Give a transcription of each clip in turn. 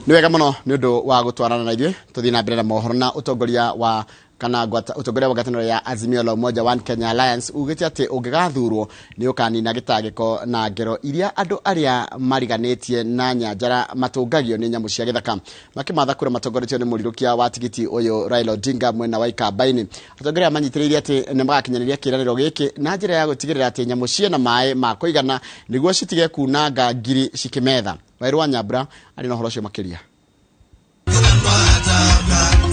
Nĩ wega mũno nĩ ũndũ wa gũtwarana na ithuĩ. Tũthiĩ na mbere na mohoro na ũtongoria wa kana ngwata, ũtongoria wa ngwatanĩro ya Azimio la Umoja One Kenya Alliance ugĩte atĩ ũngĩgathurwo nĩ ũkanina gĩtangĩko na ngero iria andũ arĩa mariganĩtie na nyanjara matũngagio nĩ nyamũ cia gĩthaka. Makĩmatha kura matongoretio nĩ mũrirũkia wa tigiti ũyũ Raila Odinga mwena wa Ikamba-inĩ. Atongoria manyitĩrĩire atĩ nĩ magakinyanĩria kĩĩranĩro gĩkĩ na njĩra ya gũtigĩrĩra atĩ nyamũ ciĩna maĩ ma kũigana nĩguo citige kunanga ngiri cikĩmetha. Wairũ wa Nyambura arĩ na ũhoro ũcio makĩria.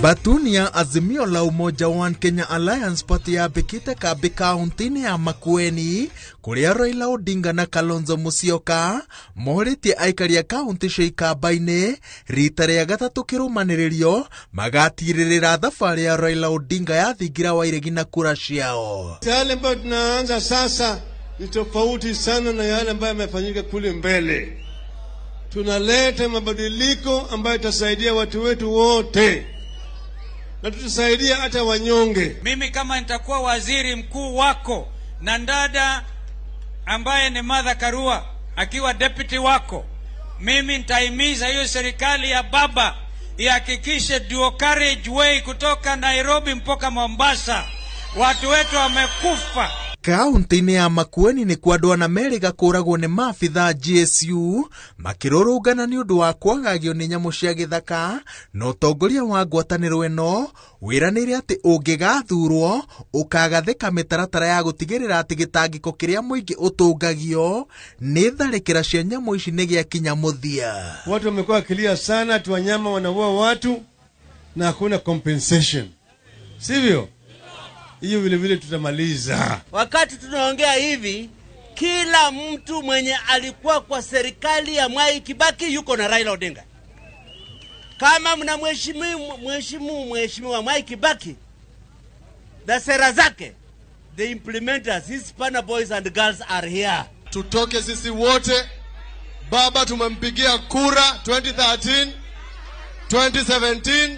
Batuni ya Azimio la Umoja One Kenya Alliance Party yambĩkĩte kambĩ kaunti-inĩ ya Makueni kũrĩa Raila Odinga na Kalonzo Musyoka morĩtie aikari a kaunti cia Ikamba-inĩ rita rĩa gatatũ kĩrũmanĩrĩrio magatirĩrĩra thabarĩ ya Raila Odinga ya thingira wa iregi na kura ciao. Yale ambayo tunaanza sasa ni tofauti sana na yale ambayo yamefanyika kule mbele. Tunaleta mabadiliko ambayo itasaidia watu wetu wote na tutasaidia hata wanyonge. Mimi kama nitakuwa waziri mkuu wako na ndada ambaye ni Martha Karua akiwa deputy wako, mimi nitahimiza hiyo serikali ya baba ihakikishe dual carriage way kutoka Nairobi mpaka Mombasa. Watu wetu wamekufa. Kaunti-inĩ ya Makueni nĩ kwa andũ ana merĩga kũragwo nĩ maabitha GSU makĩrũrũngana nĩ ũndũ wa kwagagio nĩ nyamũ cia gĩthaka, na ũtongoria wa ngwatanĩro ĩno wĩranĩire atĩ ũngĩgathurwo ũkagathĩka mĩtaratara ya gũtigĩrĩra atĩ gĩtangĩko kĩrĩa mũingĩ ũtũngagio nĩ tharĩkĩra cia nyamũ ici nĩ gĩakinya mũthia. Watu wamekuwa wakilia sana ati wanyama wanaua watu na hakuna compensation, sivyo? Hiyo vile vile tutamaliza. Wakati tunaongea hivi, kila mtu mwenye alikuwa kwa serikali ya Mwai Kibaki yuko na Raila Odinga. Kama mnamheshimu mheshimu mheshimiwa Mwai Kibaki na sera zake, the implementers, his spanner boys and girls are here. Tutoke sisi wote. Baba tumempigia kura 2013, 2017,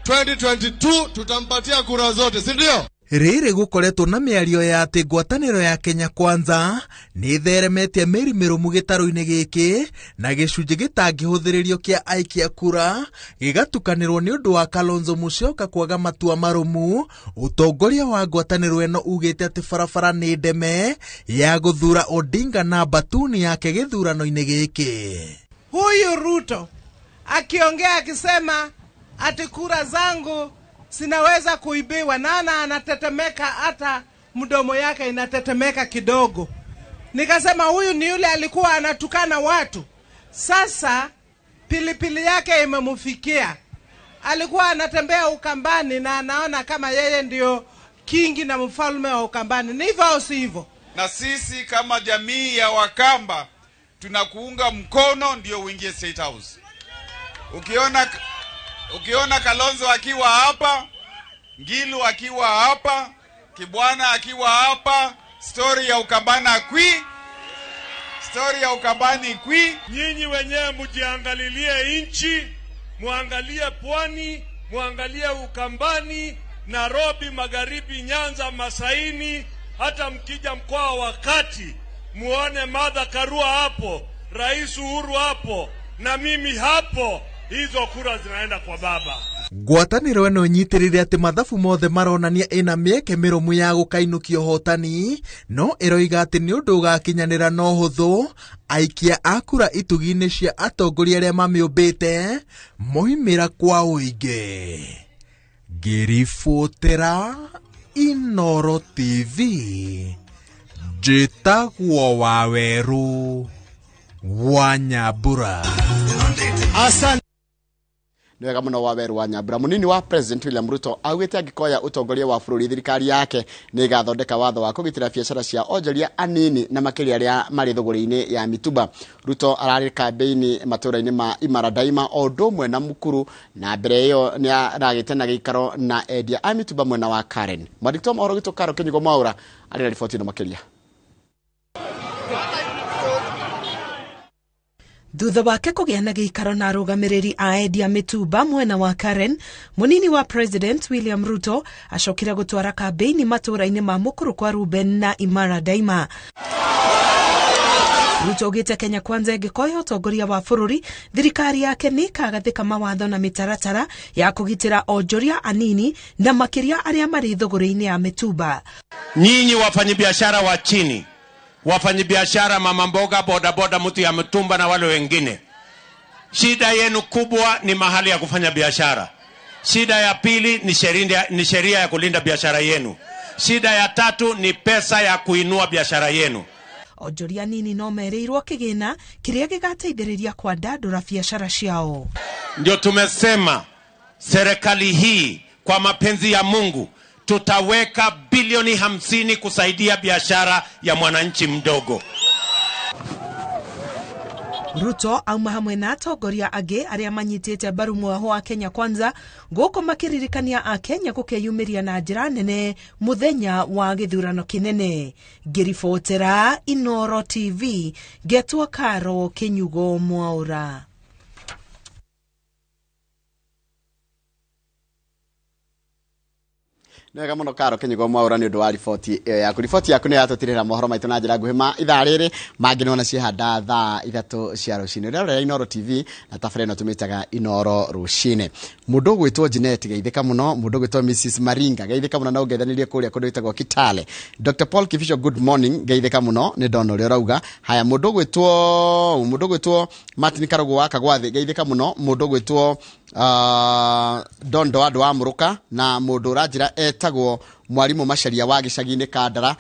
2022, tutampatia kura zote, si ndio? Rĩrĩ gũkoretwo na mĩario ya atĩ ngwatanĩro ya Kenya Kwanza nĩ ĩtheremetie mĩri mĩrũmu gĩtarũ-inĩ gĩkĩ na gĩcunjĩ gĩtangĩhũthĩrĩrio kĩa aikia kura gĩgatukanĩrwo nĩ ũndũ wa Kalonzo Musyoka kwaga matua marũmu. Ũtongoria wa ngwatanĩro ĩno ugĩte atĩ barabara nĩ ndeme ya gũthura Odinga na Batuni yake gĩthurano-inĩ gĩkĩ. Huyu Ruto akiongea akisema ati kura zangu zinaweza kuibiwa, naona anatetemeka, hata mdomo yake inatetemeka kidogo. Nikasema huyu ni yule alikuwa anatukana watu, sasa pilipili yake imemfikia. Alikuwa anatembea Ukambani na anaona kama yeye ndio kingi na mfalme wa Ukambani. Ni hivyo au si hivyo? Na sisi kama jamii ya Wakamba tunakuunga mkono ndio uingie State House. Ukiona Kalonzo akiwa hapa, Ngilu akiwa hapa, Kibwana akiwa hapa, story ya Ukambana kwi, story ya Ukambani kwi. Nyinyi wenyewe mjiangalilie nchi, muangalie pwani, muangalie Ukambani, Nairobi, Magharibi, Nyanza, Masaini, hata mkija mkoa wa Kati muone Martha Karua hapo, Rais Uhuru hapo na mimi hapo, hizo kura zinaenda kwa baba. Ngwatanĩro ĩno ĩnyitĩrĩire atĩ mathabu mothe maronania ĩna mĩeke mĩrũmu ya gũkainũkia ũhotani, no ĩroiga atĩ nĩ ũndũ ũgakinyanĩra no hũthũ aikia a kura itugi-inĩ cia atongoria arĩa mamĩũmbĩte moimĩra kwa ũingĩ. Ngĩribotera Inooro TV, njĩtagwo Wawerũ wa Nyambura. Asante. Nĩ wega mũno Wawerũ wa Nyambura. Mũnini wa President William Ruto augĩte angĩkoya ũtongoria wa bũrũri thirikari yake nĩ ĩgathondeka watho wa kũgitĩra biacara cia onjoria anini na makĩria arĩa marĩ thũgũrĩ-inĩ ya mitumba. Ruto ararĩ kambĩini matũũra-inĩ ma Imara Daima o ũndũ ũmwe na Mukuru, na mbere ĩyo nĩ aragĩte na gĩikaro na endia a mitumba mwena wa Karen. Mwandĩki wa mohoro witũ Karo Kĩnyugo Mwaũra arĩ na riboti ĩno makĩria. Thutha wake kũgĩa na gĩikaro na arũgamĩrĩri a endia mĩtumba mwena wa Karen, mũnini wa President William Ruto acokire gũtwara kambĩini matũũra-inĩ ma Mukuru kwa Ruben na Imara Daima. Ruto augĩte Kenya Kwanza ĩngĩkoya ũtongoria wa bũrũri, thirikari yake nĩ ĩkagathĩka mawatho na mĩtaratara ya kũgitĩra onjoria anini na makĩria arĩa marĩ thũgũrĩ-inĩ ya mĩtumba. Nyinyi wafanyabiashara wa chini, wafanyabiashara, mama mboga, bodaboda, mtu ya mtumba na wale wengine, shida yenu kubwa ni mahali ya kufanya biashara. Shida ya pili ni sheria ya kulinda biashara yenu. Shida ya tatu ni pesa ya kuinua biashara yenu. Onjoria nini no merĩirwo kĩgĩna kĩrĩa gĩgateithĩrĩria kwandandũra biacara ciao. Ndio tumesema serikali hii kwa mapenzi ya Mungu tutaweka bilioni 50 kusaidia biashara ya mwananchi mdogo. Ruto auma hamwe na atongoria angĩ arĩa manyitĩte mbaru mwaho wa Kenya Kwanza gũkũ makĩririkania Akenya gũkeyumĩria na njĩra nene mũthenya wa gĩthurano kĩnene. Ngĩribotera Inoro TV ngetwo Karo Kinyugo Mwaura. Nĩ wega mũno Karo Kinyugo Mwaura nĩ ũndũ wa riboti ĩyo yaku. Riboti yaku nĩ yatũtirĩra mohoro maitũ na njĩra nguhĩ ma ithaa rĩrĩ mangĩ nĩwona ciehanda thaa 3 cia rũcinĩ. Ũrerorera Inoro TV na tabarĩra ĩno tũmĩtaga Inoro rũcinĩ. Mũndũ ũgwĩtwo Jeanette geithĩka mũno, mũndũ ũgwĩtwo Mrs Maringa geithĩka mũno na ũngeithanĩrie kũrĩa kũndũ gwĩtagwo Kitale. Dr Paul Kibisho good morning geithĩka mũno nĩ ndona ũrĩa ũrauga. Haya mũndũ ũgwĩtwo Martin Karugu wa Kagwathi geithĩka mũno, mũndũ ũgwĩtwo Dondo andũ wa Mũrũka na mũndũ ũranjĩra etagwo Mwarimu Macharia wa gĩcagi-inĩ Kandara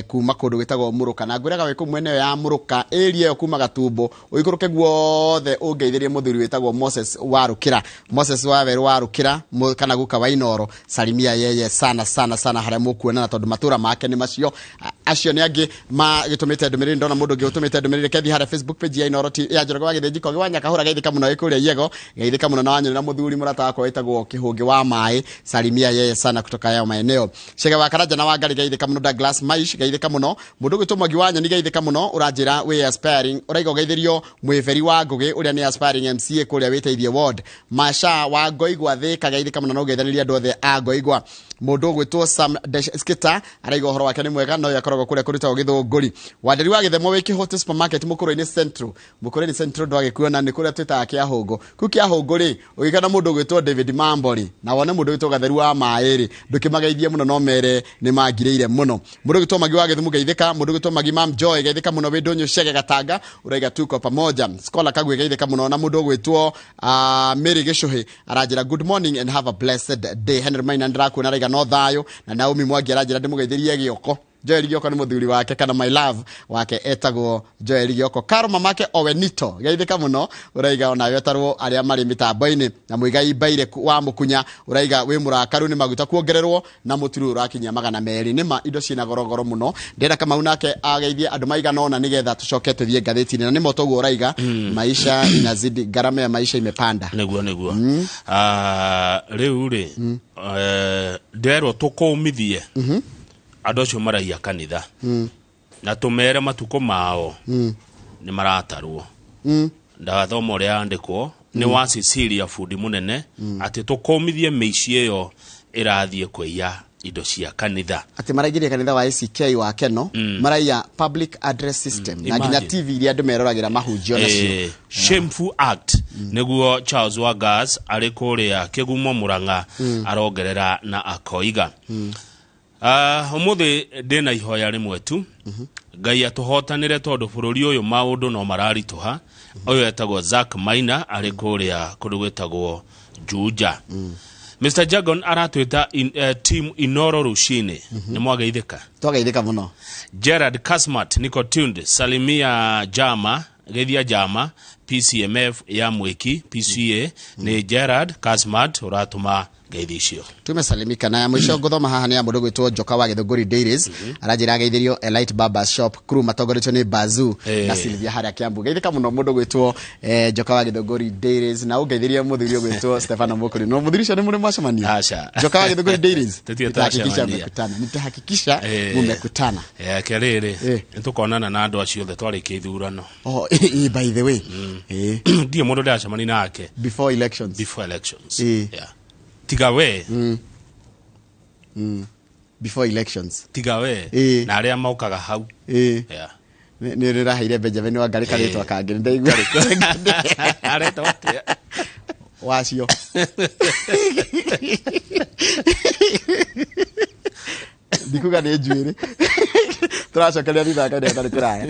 kuma kũndũ gwĩtagwo Mũrũka. Na ngwĩraga wĩ kũu mwena ĩyo ya Mũrũka area ĩyo kuma Gatumbo ũikũrũke guothe ũngeithĩrie mũthuri wĩtagwo Moses Warũkĩra, Moses Wawerũ Warũkĩra kana guka wa Inoro. Salimia yeye sana sana sana harĩa mũkuonana tondũ matũra make nĩ macio. Acio nĩ angĩ magĩtũmĩte ndũmĩrĩri, ndona mũndũ ũngĩ ũtũmĩte ndũmĩrĩri kethi harĩa Facebook page ya Inoro ya Njoroge wa Gĩthĩnji Kogi wa Nyakahũra geithĩka mũno wĩ kũrĩa Iego geithĩka mũno na wanyonera mũthuri mũrata wakwa wĩtagwo Kĩhũngĩ wa Maĩ salimia yeye sana kutoka yao maeneo. Chege wa Karanja na Wangari geithĩka mũno, Douglas Maish geithĩka mũno, mũndũ ũgwĩtwo Mwangi wa Nyoni geithĩka mũno, ũranjĩra wĩ aspiring ũraiga ũgeithĩrio mwĩberi wa Ngũgĩ ũrĩa nĩ aspiring MCA kũrĩa wĩteithie ward. Masha wa Ngoigwa Thĩka geithĩka mũno na ũgeithanĩria andũ othe a Ngoigwa. Mũndũ ũgwĩtwo Sam Skita araiga ũhoro wake nĩ mwega no akoragwo kũrĩa kũrutagwo Gĩthũngũri. Wanderi wa Gĩthemo wĩ Kĩhũtĩ supermarket Mũkũrũ-inĩ Central, Mũkũrũ-inĩ Central ndwagĩkuona nĩ kũrĩa twĩtaga Kĩahũngũ. Kũu Kĩahũngũ rĩ ũgĩkana mũndũ ũgwĩtwo David Mambori na wone mũndũ ũgwĩtwo Gatheru wa Maĩ rĩ ndũkĩmageithie mũno no mere nĩ mangirĩire mũno. Mũndũ ũgwĩtwo Magi wa Gĩthumo geithĩka, mũndũ ũgwĩtwo Magi Mam Joy geithĩka mũno wĩ Ndũnyũ Chege Gatanga ũraiga tuko pamoja. Scholar Kagwe geithĩka mũno na mũndũ ũgwĩtwo Mary Gĩcũhĩ aranjĩra good morning and have a blessed day. Henry Maina ndĩrakuona araiga no thayũ na Naomi Mwangi aranjĩra ndĩmũgeithĩrie Gĩoko. Joel Gioko nĩ mũthuri wake kana my love wake etagwo Joel Gioko. Karo mamake Owenito geithĩka mũno ũraiga onawe etarwo arĩa marĩ mĩtambo-inĩ. Na Mũigai Mbaire wa Mũkunya ũraiga wĩ mũrakaru nĩ maguta kuongererwo na mũturu ũrakinyia 200. Nĩma indo ciĩna gorogoro mũno. Ndĩrenda Kamau nake ageithie andũ maigana ũna nĩgetha tũcoke tũthiĩ ngathĩti-inĩ. Na nĩmo toguo ũraiga maisha inazidi, gharama ya maisha imepanda. Nĩguo nĩguo. Rĩu rĩ nderwo tũkũmithie andũ acio maraiya kanitha na tũmere matukũ mao nĩ maratarwo. Ndathoma ũrĩa andĩkwo nĩ wa Cecilia bundi mũnene atĩ tũkũmithie mĩici ĩyo ĩrathiĩ kũiya indo cia kanitha. Atĩ maraingĩria kanitha wa ACK wa Keno maraiya public address system na nginya TV iria andũ meroragĩra mahunjio nacio. Shameful act nĩguo Charles Wagas arĩ kũrĩa Kĩgumo Mũrang'a arongerera na akoiga. Ũmũthĩ ndĩna ihoya rĩmwe tu. Ngai atũhotanĩre tondũ bũrũri ũyũ maũndũ no mararitũha. Ũyũ etagwo Zack Maina arĩ kũrĩa kũndũ gwĩtagwo Juja. Mr Jagon aratwĩta team Inoro rũcinĩ. Nĩ mwageithĩka? Twageithĩka mũno. Gerard Kasmat niko tuned. Salimia Jama geithia Jama PCMF ya Mwiki PCA nĩ Gerard Kasmat ũratũma ngeithi icio. Tumesalimika. Na ya mũico ngũthoma haha nĩ ya mũndũ gwĩtwo Njoka wa Gĩthũngũri Dairies aranjĩra ageithĩrio Elite Barber Shop crew matongoretio nĩ Bazoo na Sylvia harĩa Kiambu. Geithĩka mũno mũndũ gwĩtwo Njoka wa Gĩthũngũri Dairies na ũngeithĩrie mũthuri ũgwĩtwo Stefano Mũkũri. No mũthuri ũcio nĩ mũrĩ mwacemania? Aca. Njoka wa Gĩthũngũri Dairies. Nitahakikisha mmekutana. Nitahakikisha mmekutana. Kerĩrĩ nĩtũkonana na andũ acio othe twarĩkia ithurano. Oh, by the way. Ndiĩ mũndũ ndĩracemania nake. Before elections. Before elections. Yeah. Tiga we. Before elections. Tiga we. Na arĩa mokaga hau. Yeah. Nĩ rĩraheire Benjamin Wangari karĩtwa kangĩ nĩ ndaigua. Aretwo atĩa? Wacio. Ndikuga nĩ njuĩrĩ. Tũracokeria thutha wa kahinda gatarĩ kũraya.